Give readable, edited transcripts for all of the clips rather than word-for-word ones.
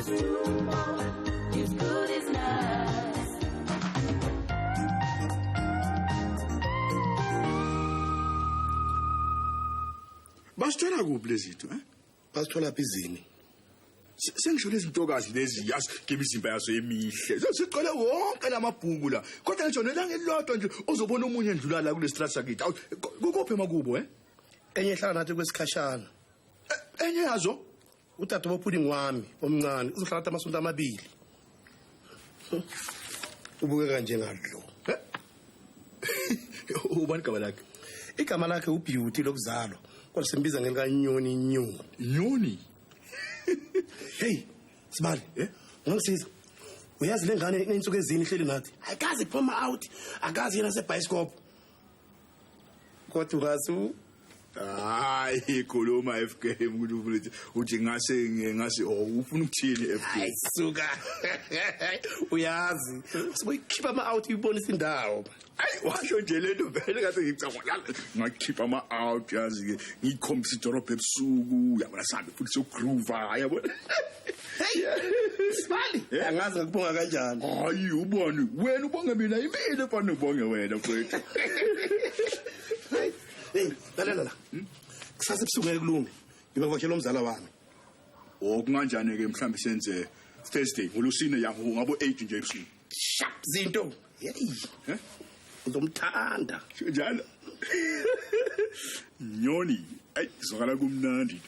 Sdumo is good as nice. Basithola kuphi lezi zinto, eh? Basithola phi izini? Sengisho lezi ntokazi lezi yazi ngemizimba yazo emihle. Sesiqale wonke lamabhuku la. Kodwa ngisho nelanga elilodwa nje uzobona omunye endlula la kule street sakithi. Awu, kukuphi emakubo, eh? Enye ihlala nathi kwesikhashana. Enye yazo Udade wophuding wami omncane uzohlala nathi amasonto amabili. Ubukeka njengalo. Eh? Ubani igama lakhe? Igama lakhe uBeauty lokuzalwa. Kodwa simbiza ngelikaNyoni Nyoni. Nyoni. Hey, Sibali, Eh? ungangisiza? Uyazi le ngane insuku ezine ihleli nathi. Akazi iphuma out, akazi yena sebhayisikopho. Kodwa ungazi Hayi khuluma FK ukuthi ufuna ukuthi uthi ngase oh ufuna ukuthini FK? Hayi suka. Uyazi, siboyikhipha ama out ibonisa indawo. Ayi washo nje lento vele ngathi ngicabanga ngakhipha ama out yazi ke ngikhombisa idorobha ebusuku yabona sambe futhi sogroove yabona. Hey, Sibali, Eh? angazi ngakubonga kanjani. Hayi ubani wena ubonge mina imini efana ubonge wena mfethu. Hey, lalela la. Kusasa ebusuku ngeke kulunge. Ngibavakashela umzala wami. Oh kunganjani ke mhlambe senze Thursday ngolosine ya ngabo 8 nje ebusuku. Sharp zinto. Hey, Eh? uzomthanda. Njalo. Nyoni, ayi zwakala kumnandi.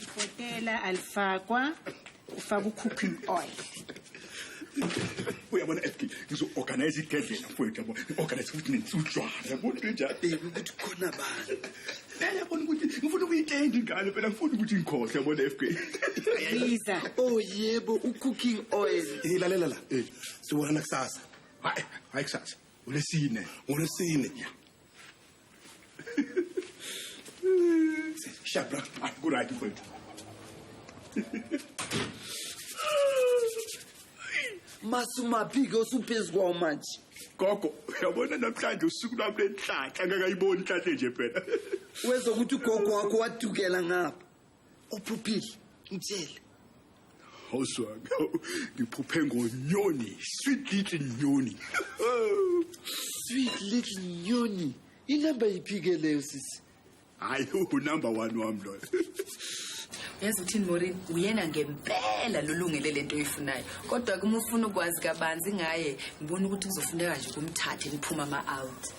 Ibhotela alifakwa, ufaka u-cooking oil. Uyabona FK ngizo-organize igedlela mfowethu yabo ngi-organize futhi nensutshwana yabona into enjalo. Baby ukuthi khona bani? Phela yabona ukuthi ngifuna ukuyitenda ingane phela ngifuna ukuthi ngikhohle yabona FK. Biza. Oh yebo, u-cooking oil. Hey, lalela la. Eh. Sibonana kusasa. Hayi hayi kusasa ulesine. Ngolwesine. Sharp bra. Hayi ku-right mfowethu. Masumaphi-ke osuphezu kwawo manje? Gogo uyabona namhlanje usuku lwami lenhlanhla ngakayiboni inhlanhla nje phela. Wezokuthi ugogo wakho wadukela ngapha. Uphuphile, ngitshele. Awuswami ngiphuphe ngonyoni sweet little nyoni. Sweet little nyoni. Inamba yiphi-ke leyo sisi? Hayi unumber 1 wami loyo. Uyazi uthini Maureen, uyena ngempela lolungele lento oyifunayo. Kodwa ke uma ufuna ukwazi kabanzi ngaye, ngibona ukuthi kuzofuneka nje kumthathe niphuma ama out.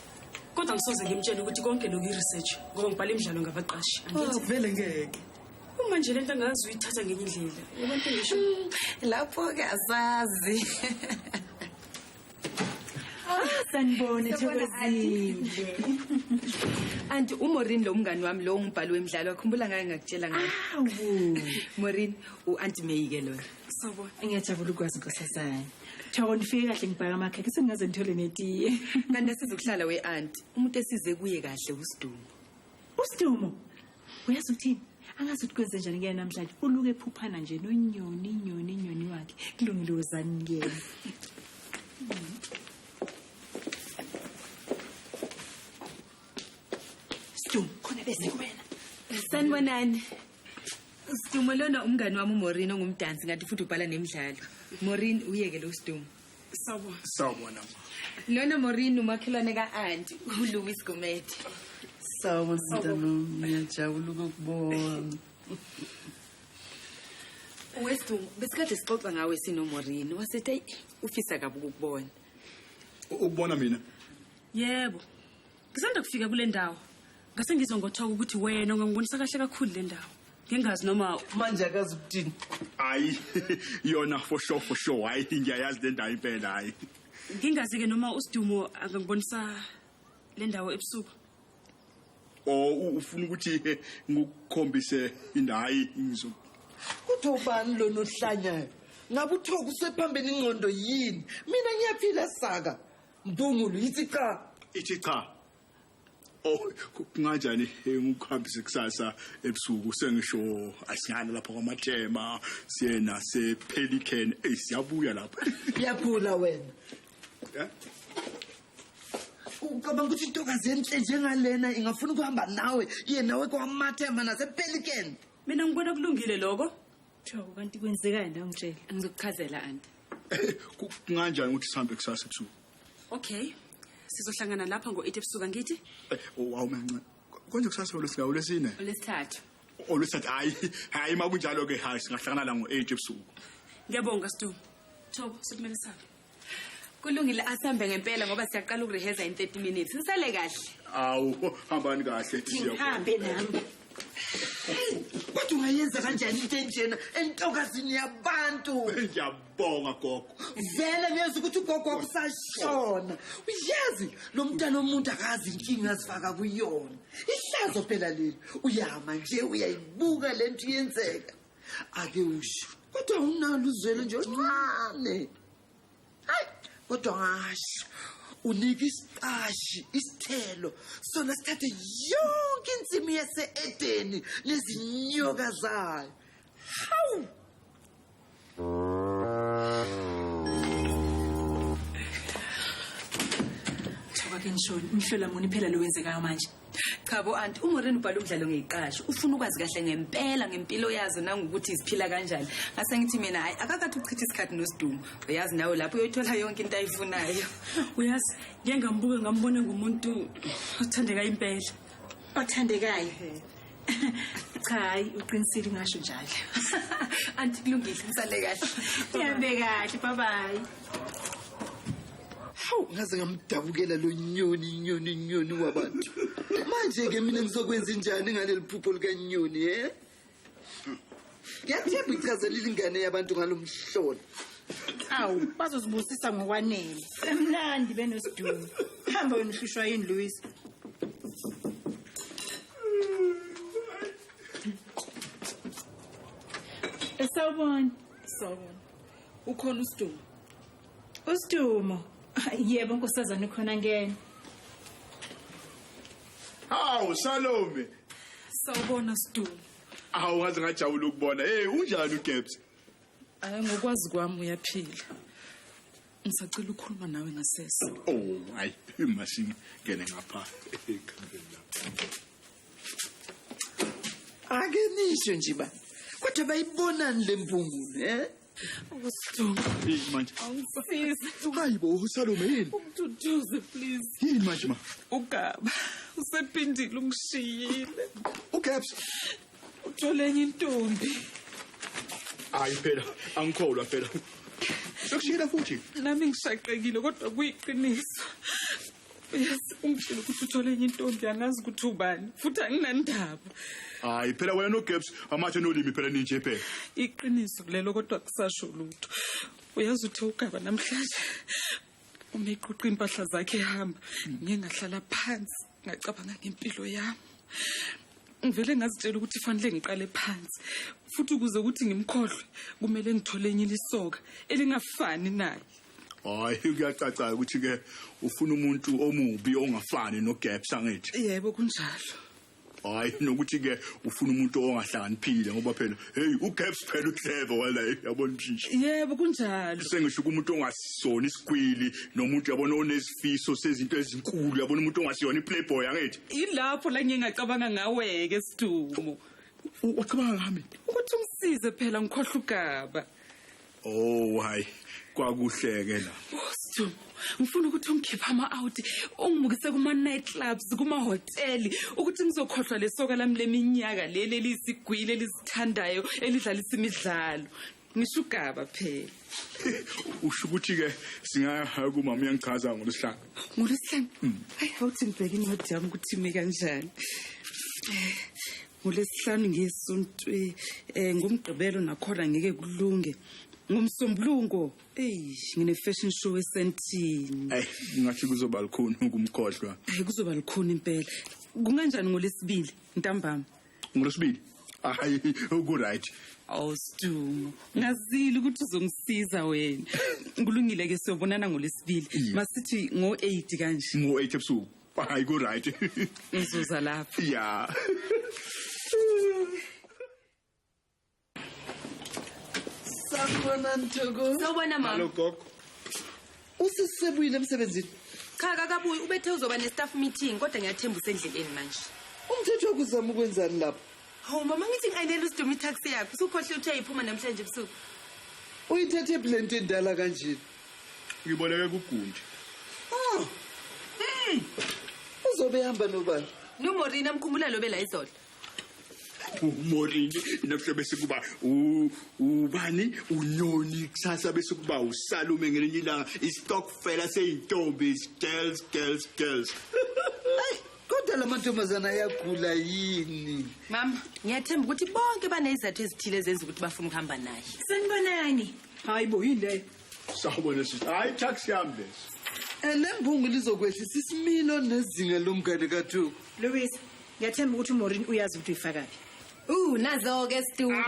Kodwa ngisoze ngimtshele ukuthi konke lokhu i-research ngoba ngibhala imidlalo ngabaqashi. Oh, vele ngeke. Uma nje lento angazi uyithatha ngenye indlela. Yabona into ngisho. Lapho ke asazi. Sanibona Thokozile. Anti uMaureen lo mngani wami lo ngibhalo wemidlalo akhumbula ngake ngakutshela ngaye. Awu. Maureen uAunty May ke lona. Sawubona. Ngiyajabula ukwazi nkosazana. Thoko nifike kahle ngibhaka amakhekhe sengaze ngithole netiye. Kanti asizukuhlala we aunty, umuntu esize kuye kahle uSidumo. USidumo. Uyazi uthini? Angazi ukuthi kwenze njani kuyena namhlanje. Uluke ephuphana nje nonyoni nyoni nyoni wakhe. Kulungile wozani kuyena. Sidumo khona bese kuwena. Sanibonani. Sidumo lona umngani wami uMaureen ongumdansi ngathi futhi ubhala nemidlalo. Maureen uyeke lo Sidumo. Sawubona. Sawubona. Lona Maureen umakhelwane ka-aunty uLouis Gomede. Sawubona mntanami, ngiyajabula ukukubona. Wesidumo, besikade sixoxa ngawe sinoMaureen wasethi ayi ufisa kabi ukukubona. Ukubona mina? Yebo. Ngisanda kufika kule ndawo. Ngase ngizwa ngothoka ukuthi wena ungangibonisa kahle kakhulu le ndawo. Ngingazi noma manje akazi ukuthini. Hayi yona for sure for sure hayi ngiyayazi le ndawo impela hayi. Ngingazi ke noma uSidumo angangibonisa le ndawo ebusuku. Oh ufuna ukuthi ngikukhombise indawo hayi ngizo. Kuthi ubani lona ohlanyayo? Ngabe uthoka usephambene ingqondo yini? Mina ngiyaphila saka. Mbungulu ithi cha. Ithi cha. Oh kunganjani ngikuhambise kusasa ebusuku sengisho asiyana lapha kwaMathema siyena sePelican eh siyabuya lapha. Uyaphula wena. Eh? Ucabanga ukuthi intokazi enhle njengalena ingafuna ukuhamba nawe iye nawe kwaMathema nasePelican? Mina ngibona kulungile lokho. Thoko, kanti kwenzekani la ungitshela? Ngizokuchazela anti. Kunganjani ukuthi sihambe kusasa ebusuku? Okay. Sizohlangana lapha ngo-8 ebusuku angithi? Awu manca. Konje kusasa olwesine olwesine? Olwesithathu. Olwesithathu hayi, hayi makunjalo ke hayi singahlangana la ngo-8 ebusuku. Ngiyabonga Sidumo. Thoko, sekumele sihambe. Kulungile asambe ngempela ngoba siyaqala ukureheza in 30 minutes. Nisale kahle. Awu, hambani kahle. Ngihambe nami. Kodwa ungayenza kanjani into enjena entokazini yabantu? Ngiyabonga gogo. Vele ngiyeza ukuthi ugogo wakusashona. Uyazi lo mntana omuntu akazi inkinga azifaka kuyona. Ihlazo phela leli. Uyama nje uyayibuka lento iyenzeka. Ake usho. Kodwa unalo uzwelo nje oluncane. Hayi, kodwa ngasho. Unika isiqashi isithelo sona sithathe yonke insimi yase-Edeni nezinyoka zayo. Hawu! Thoko ke ngishoni, umhlola muni phela lo wenzekayo manje. Cha bo anti, uMorena ubhala umdlalo ngeyiqashi. Ufuna ukwazi kahle ngempela ngempilo yazo nangokuthi iziphila kanjani. Ngase ngithi mina hayi akakathi uchithe isikhathi noSidumo. Uyazi nawe lapho uyoyithola yonke into ayifunayo. Uyazi, ngike ngambuka ngambona ngumuntu othandeka impela. Othandekayo. Cha, hayi uqinisile ngasho njalo. Anti kulungile, nisale kahle. Nihambe kahle, bye bye. Hawu, ngaze ngamdabukela lo nyoni nyoni nyoni wabantu. Manje ke mina ngizokwenza njani ngaleli phupho likaNyoni, he? Ngiyathemba ichazelile ingane yabantu ngalomhlola. Awu, bazozibusisa ngokwanele. Semnandi benoSidumo. Hamba wena uhlushwa yini Louis? Sawubona. Sawubona. Ukhona uSidumo? uSidumo. Yebo nkosazana ukhona ngena. Hawu Salome. Sawubona Sidumo. Awu ngaze ngajabula ukubona. Hey, unjani uGabs? Hayi ngokwazi kwami uyaphila. Ngisacela ukukhuluma nawe ngasese. Oh, hayi masingene ngapha ekhambeni lapha. Ake nisho nje ba. Kodwa bayibonani lempungulu, eh? USidumo. Hey manje. Awungisize. Hayi bo Salome yini? Ungiduduze please. Yini manje ma? Ugaba usephindile ungishiyile. uGabs. Uthole enye intombi. Hayi phela angikholwa phela. Sekushiyela futhi. Nami ngishaqekile kodwa kuyiqiniso. Uyazi ungitshela ukuthi uthole enye intombi angazi ukuthi ubani futhi anginandaba. Hayi phela wena noGabs amathe nolimi phela ninje phela. Iqiniso lelo kodwa kusasho lutho. Uyazi uthe ugaba namhlanje uma eqoqa impahla zakhe ehamba ngike ngahlala phansi ngacabanga ngempilo yami. Ngivele ngazitshela ukuthi fanele ngiqale phansi futhi ukuze ukuthi ngimkhohlwe kumele ngithole enye ilisoka elingafani naye. Hayi kuyacaca ukuthi ke ufuna umuntu omubi ongafani noGabs angithi. Yebo kunjalo. Hayi nokuthi ke ufuna umuntu ongahlakaniphile ngoba phela hey uGabs phela uclever wala yabona mshishi. Yebo kunjalo. Sengisho umuntu ongasona isigwili nomuntu yabona onesifiso sezinto ezinkulu yabona umuntu ongasiyona iplayboy angithi. Ilapho la ngingacabanga ngawe ke Sidumo. Ucabanga ngami ukuthi ungisize phela ngikhohlwa ugaba. Oh hayi kwakuhleke la. Sidumo, ngifuna ukuthi ungikhiphe ama-out, ungimukise kuma-night clubs, kuma-hoteli, ukuthi ngizokhohlwa lesoka lami leminyaka leli eliyisigwili elizithandayo elidlalisa imidlalo. Ngisho ugaba phela. Usho ukuthi ke singaya kumama uyangichaza ngolwesihlanu. Ngolwesihlanu? Hayi awuthi ngibheke incwadi yami ukuthi ime kanjani. Ngolwesihlanu ngesonto ngomgqibelo nakhona ngeke kulunge. Ngomsombuluko, ey ngine fashion show eSentini. Ey ngathi kuzoba lukhuni ukumkhohlwa. Hayi kuzoba lukhuni impela. Kunganjani ngolesibili ntambama? Ngolesibili? Hayi ku right. Oh Sidumo, ngazile ukuthi uzongisiza wena. Kulungile ke siyobonana ngolesibili. Masithi ngo8 kanje. Ngo8 ebusuku. Hayi ku right. Ngizoza lapha. Yeah. Sanibona Nthoko. Sawubona mama. Hello gogo. Usisebuyile emsebenzini? Cha kakabuyi, ubethe uzoba ne staff meeting kodwa ngiyathemba usendleleni manje. Umthetho wakuzama ukwenzani lapho? Hawu mama, ngithi ngi-ayinele uSidumo itaxi yakhe. Usukhohle ukuthi uyayiphuma namhlanje ebusuku. Uyithethe phi le nto endala kanjena? Ngiboleke kuGundi. Oh. Uzobe ehamba nobani? NoMorina, mkhumbula lo bela izolo. uMorini namhlanje bese kuba ubani uNyoni, kusasa bese kuba uSalume, ngelinye ilanga istokfela seyintombi, girls girls girls. Hayi, kodwa la mantombazana ayagula yini? Mama, ngiyathemba ukuthi bonke banezizathu ezithile ezenza ukuthi bafune ukuhamba naye. Sanibonani. Hayi bo, yini leyo? Sawubona sisi. Hayi, taxi yami lesi. Le mbungu lizokwehlisa isimilo nezinga lomngane kaThoko. Louise, ngiyathemba ukuthi uMorini uyazi ukuthi uyifakaphi. Nazo-ke Sidumo.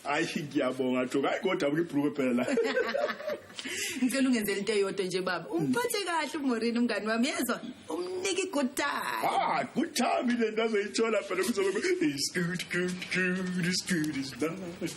Hayi, ngiyabonga Thoko. Hayi kodwa ibhruke phela la. Ngicela ungenzele into eyodwa nje baba. Umphathe kahle uMorini umngani wami, yezwa? Umnike i-good time. Ah, good time ile nto azoyithola phela, kuzobe it's good good good, it's good, it's nice.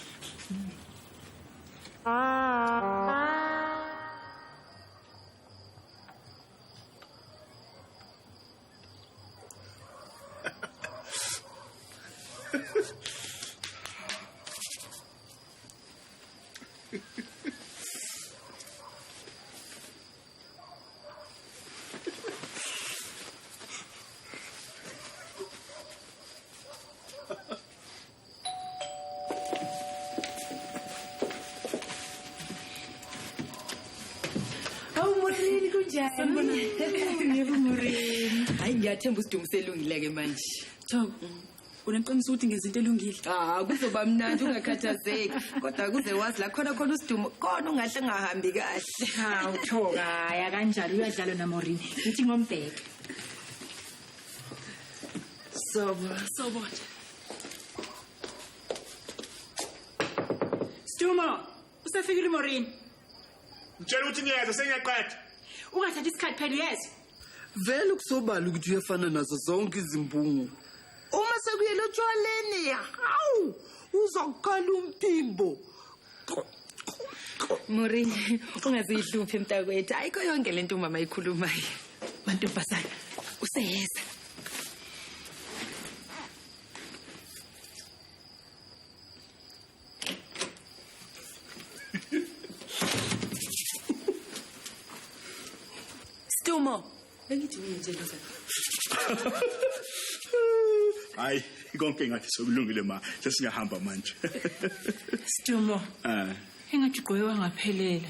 Hawu Morini, kunjani? Yebo Morini. Hayi, ngiyathemba uSidumo selungile-ke manje. Thoko, uneqiniso ukuthi ngenza into elungile? Ah, kuzoba mnandi, ungakhathazeki. Kodwa kuze wazi la khona khona uSidumo, khona ungahle ungahambi kahle. Hawu Thoko, haya kanjalo uyadlala naMorini. Ngithi ngombheka. Sawubona. Sawubona. Sidumo, usefikile uMorini. Ngitshela ukuthi ngiyeza, sengiyaqeda. Ungathathi isikhathi phela, uyezwa? Vele kusobala ukuthi uyafana nazo zonke izimbungu. Uma sekuyele otshwaleni, hawu, uzokukhala umphimbo. Morini, ungazihluphi mntakwethu. Ayikho yonke lento umama ayikhulumayo. Mantombazana, useyeza. Sidumo, bengithi nje nje. Hayi, konke ngathi sokulungile ma, sesingahamba manje. Sidumo, engathi ugqoke wangaphelela.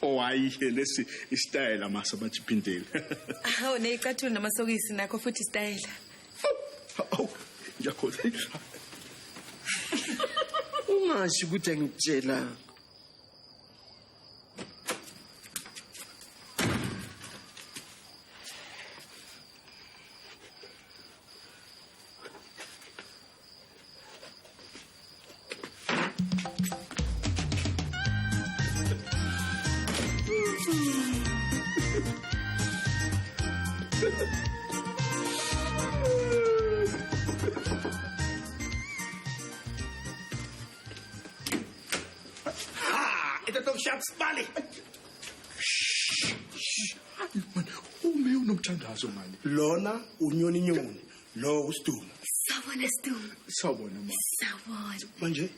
Oh hayi, lesi isitayela masa bajiphindele. Hawu, neyicathulo namasokisi nakho futhi isitayela. Awu, ngiyakhoza. Ungasho ukuthi angikutshelanga. Ume unomthandazo manje. Lona uNyoni Nyoni, lo uSidumo. Sawubona Sidumo. Sawubona ma. Sawubona. Manje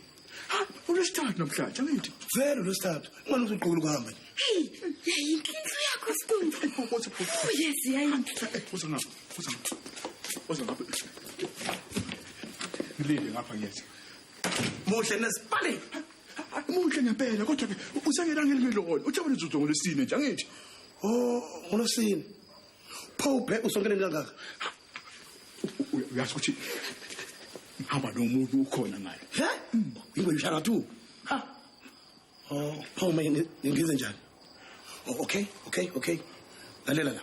ha, ulwesithathu namhlanje angithi? Vele ulwesithathu. Ngani uzoqhubeka ukuhamba nje? Hey, yayinhle indlu yakho Sidumo. Oh yes, yayinhle. Uza ngapha, uza ngapha. Uza ngapha. Ngilinde ngapha ngiyazi. Muhle nesipali. Muhle ngempela kodwa ke usengelanga elimilona. Ujabule uzuzo ngolwesine nje angithi? Oh, ngolwesine. Pho ubheka usonkeleni kangaka. Uyazi ukuthi ngihamba nomuntu ukhona ngale. He? Ingwe ishara tu. Ha. Oh, pho manje ngenze njani? Oh, okay, okay, okay. Lalela la.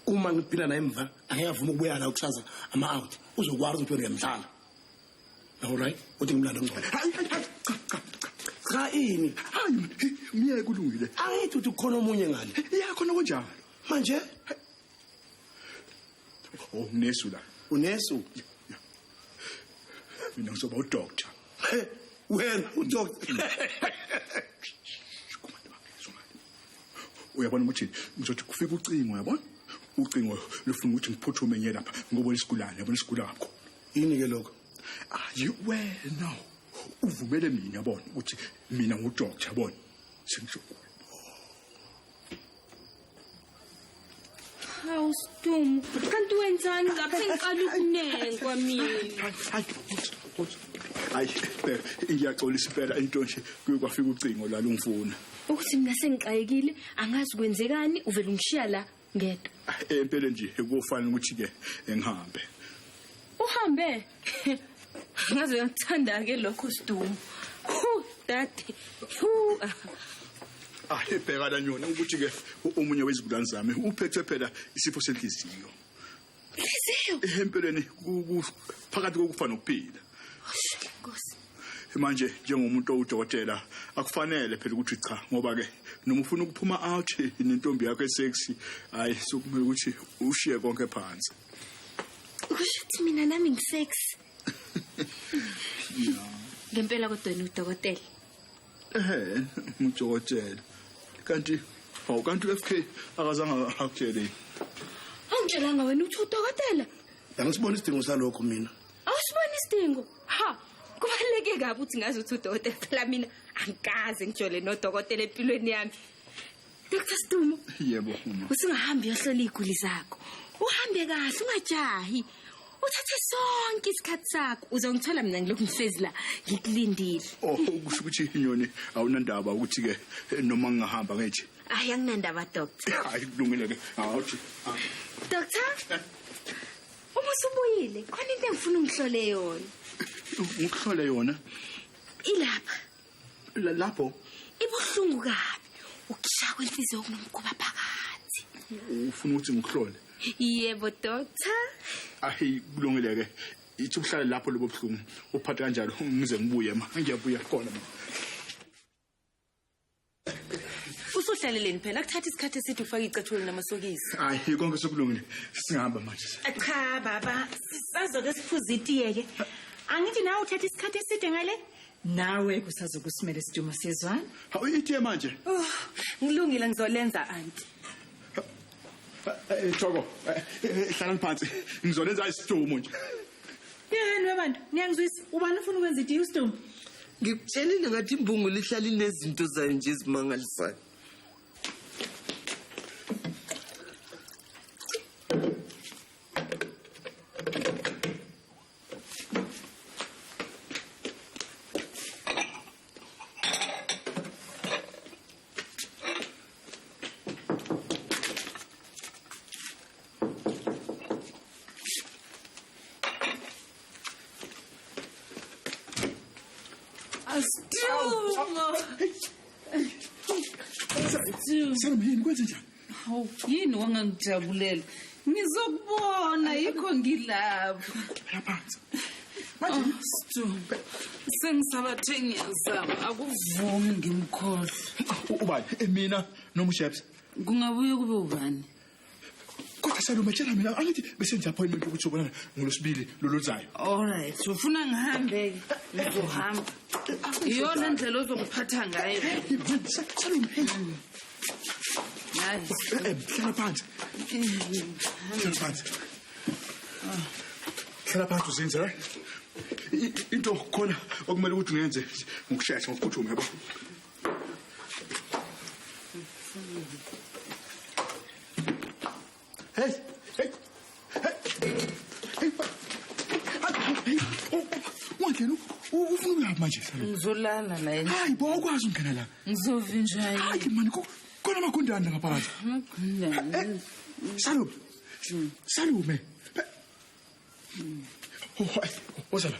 Uma ngiphila naye emva, angeke avume ukubuya la kusasa ama out. Uzokwazi ukuthi uyamdlala. All right? Uthi ngimlando ngcono. Hayi, hayi, cha cha. Cha ini? Hayi, miyeke kulungile. Angithi uthi kukhona omunye ngale. Ya khona kunjalo. Manje? Oh, unesu la. Unesu? Mina ngizoba udoctor. Wena udoctor. Uyabona ukuthi ngizothi kufika ucingo, uyabona? Ucingo lufuna ukuthi ngiphuthume nje lapha ngobona isigulane, yabona isigulane kakhulu. Yini ke lokho? Ayi wena uvumele mina yabona ukuthi mina ngudoctor yabona. Sengisho Hawu Sidumo, kanti wenzani lapha sengiqala ukunengwa mina? Hayi, ngiyaxolisa impela into nje kuye kwafika ucingo la lungifuna. Ukuthi mina sengixakekile, angazi kwenzekani, uvela ungishiya la ngedwa. Empeleni nje kufanele ukuthi ke ngihambe. Uhambe? Ngaze ngakuthanda ke lokho Sidumo. Hu, dade. Hu. Ah, bheka la Nyoni ukuthi ke omunye wezigulane zami uphethwe phela isifo senhliziyo. Inhliziyo? Empeleni phakathi kokufa nokuphila. Nkosi. Manje njengomuntu owudokotela akufanele phela ukuthi cha ngoba ke noma ufuna ukuphuma out nentombi yakho esexy hayi sokumele ukuthi ushiye konke phansi. Kusho ukuthi mina nami ngisexy. Ngempela kodwa wena udokotela. Ehhe, ngudokotela. Kanti hawu kanti uFK akazange akutshele. Awungitshelanga wena uthi udokotela? Angisiboni isidingo salokho mina. Awusiboni isidingo? Ha, kubaluleke kabi ukuthi ngazi ukuthi udokotela phela mina angikaze ngijole nodokotela empilweni yami. Dr. Sidumo. Yebo uma. Usingahambi uyohlola iy'guli zakho. Uhambe kahle ungajahi. Uthathe sonke isikhathi sakho uzongithola mina ngilokhu ngihlezi la ngikulindile. Oh kusho ukuthi Nyoni awunandaba ukuthi ke noma ngingahamba ngithi. Hayi anginandaba doctor. Hayi kulungile ke. Awuthi. Doctor? Uma usubuyile khona into engifuna ungihlole yona. Ngikuhlole yona? Ilapha. Lapho? Ibuhlungu kabi. Ukushaya kwenhliziyo kunomkhuba phakathi. Ufuna ukuthi ngikuhlole? Yebo doctor. Ayi kulungile ke. Ithi uhlale lapho lobo buhlungu uphathe kanjalo ngize ngibuye ma. Ngiyabuya khona ma. Usuhlaleleni phela kuthatha isikhathi eside ufake icathulo namasokisi. Hayi konke sokulungile. Singahamba manje. Cha baba, sisazoke siphuze itiye ke. Angithi nawe uthatha isikhathi eside ngale? Nawe kusazokusimele Sidumo sezwana. Hawu itiye manje. Oh, ngilungile ngizolenza auntie. Thoko, hlalani phansi. Ngizolenza isidumo nje. Yini webantu, niyangizwisa. Ubani ufuna ukwenza itiye uSidumo? Ngikutshelile ngathi imbungulu ihlala inezinto zayo nje ezimangalisayo. Salome, kwenze njani? Hawu, yini wangangijabulela? Ngizokubona yikho ngilapha. Phela phansi. Manje Sidumo, sengisabathe ngiyazama akuvumi ngimkhohle. Ubani? Mina noma uSheps? Kungabuye kube ubani? Kodwa Salome tshela mina angithi besenza appointment ukuthi ubonana ngolosibili loluzayo. All right, ufuna ngihambe ke? Ngizohamba. Iyona ndlela ozongiphatha ngayo. Salome. Hayi. Hlala phansi. Hlala phansi. Hlala phansi uzinze la. Into khona okumele ukuthi ngiyenze ngokushesha ngokuphuthuma yabo. Hey, hey. Hey. Hey. Wangena ufuna ukuyaphi manje Salome? Ngizolala la endlini. Hayi bo awukwazi ukungena la. Ngizovinjwa yini? Hayi mani khona amagundane ngaphakathi. Amagundane. Salome. Salome. Woza la.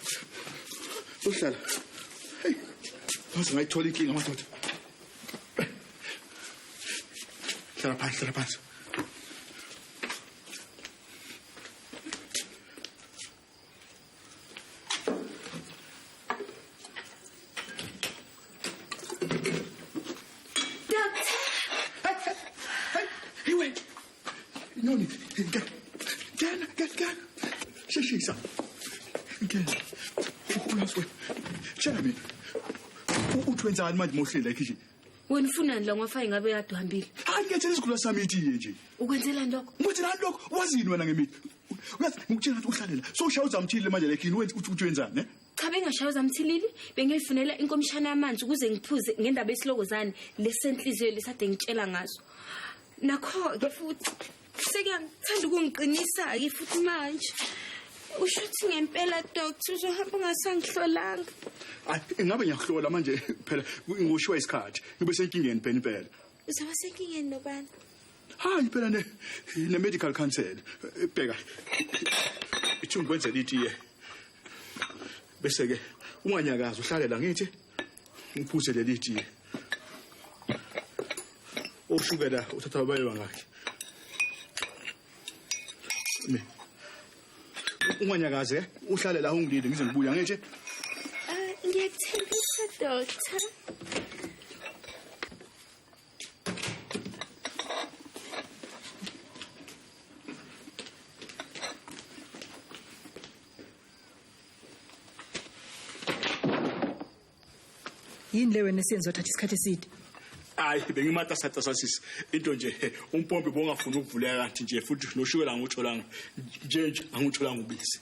Uhlala. Hey. Waze ngayithola inkinga madoda. Hlala phansi, hlala phansi. Nyoni, ngena, ngena, sheshisa. Ngena. Uyazi wena. Tshela mina. Uthi wenzani manje mawuhleli la ekhishini? Wena ufunani la ngofa ngabe kade uhambile? Hayi ngiyatshela isigula sami itiye nje. Ukwenzelani lokho? Ukwenzelani lokho? Wazini wena ngemithi? Uyazi ngikutshela ukuthi uhlale la. So ushaya uzamthilile manje lekhini wenza uthi wenzani, eh? Cha, bengashaya uzamthilili, bengiyifunela inkomishana yamanzi ukuze ngiphuze ngendaba yesilokozane lesenhliziyo lesade ngitshela ngaso. Nakho-ke futhi sekuyangithanda ukungiqinisa-ke futhi manje. Usho ukuthi ngempela doctor uzohamba ungasangihlolanga. Hayi, ingabe ngiyakuhlola manje phela ngoshiwa isikhathi. Ngibe senkingeni phela impela. Uzoba senkingeni nobani? Hayi phela ne medical council. Bheka. Ithi ngikwenzela itiye. Bese ke unganyakazi uhlale la ngithi ngiphuze leli itiye. Oshukela uthatha abaye bangakhi. Unganyakazi uhlale la ungilinde ngize ngibuya ngithi. Ngiyakuthembisa doctor. Yini le wena esiyenza othatha isikhathi eside? Hayi bengimatasatasa sisi into nje umpompi bongafuni ukuvuleka kanti nje futhi noshukela angutholanga nje angutholanga ubisi.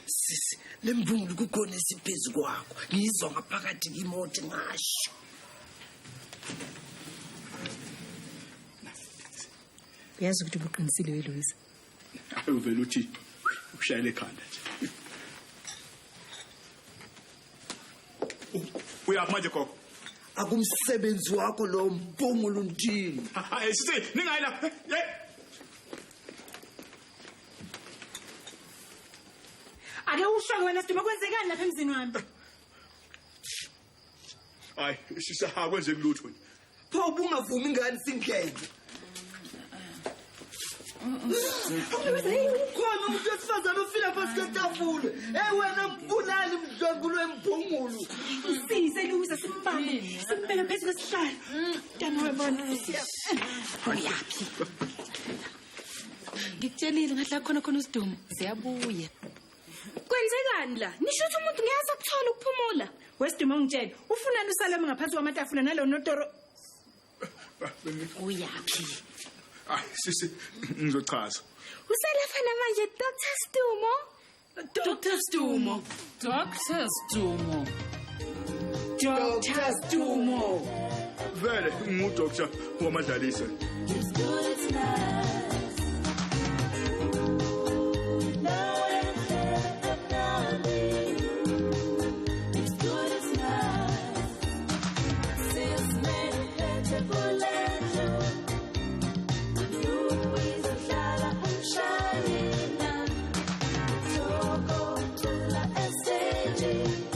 Sisi lembungulu kukhona esiphezu kwakho ngizwa ngaphakathi kimoto ngasho. Uyazi ukuthi ubuqinisile we Louise. Hayi uvela uthi ushayele ekhanda nje. Uyaphi manje gogo? Akumsebenzi wakho lo mbungulu ndini. Hayi sisi ningayi lapha. Ake usho wena Siduma kwenzekani lapha emzini wami? Hayi sisi akwenzeki lutho. Pho ubungavumi ingane singene. Ukhona umuntu wesifazane ofila phansi kwetafula. Hey wena mbulali mdlwengulu wembungulu. Sise Louise simbambe. Simbeke phezu kwesihlalo. Mntana webona siya. Uyaphi? Ngikutshelile ngathi la khona khona usidumo siyabuya. Kwenzekani la? Nisho ukuthi umuntu ngeke asakuthola ukuphumula. Wesidumo ngitshela, ufunani usalame ngaphansi kwamatafula nalo notoro? Uyaphi? Hayi sisi ngizochaza. Uselapha namanje Dr. Stumo. Dr. Stumo. Dr. Stumo. Dr. Stumo. Vele ngudoctor wamadlalisa. It's good, it's nice. Shining now, talk to the stage.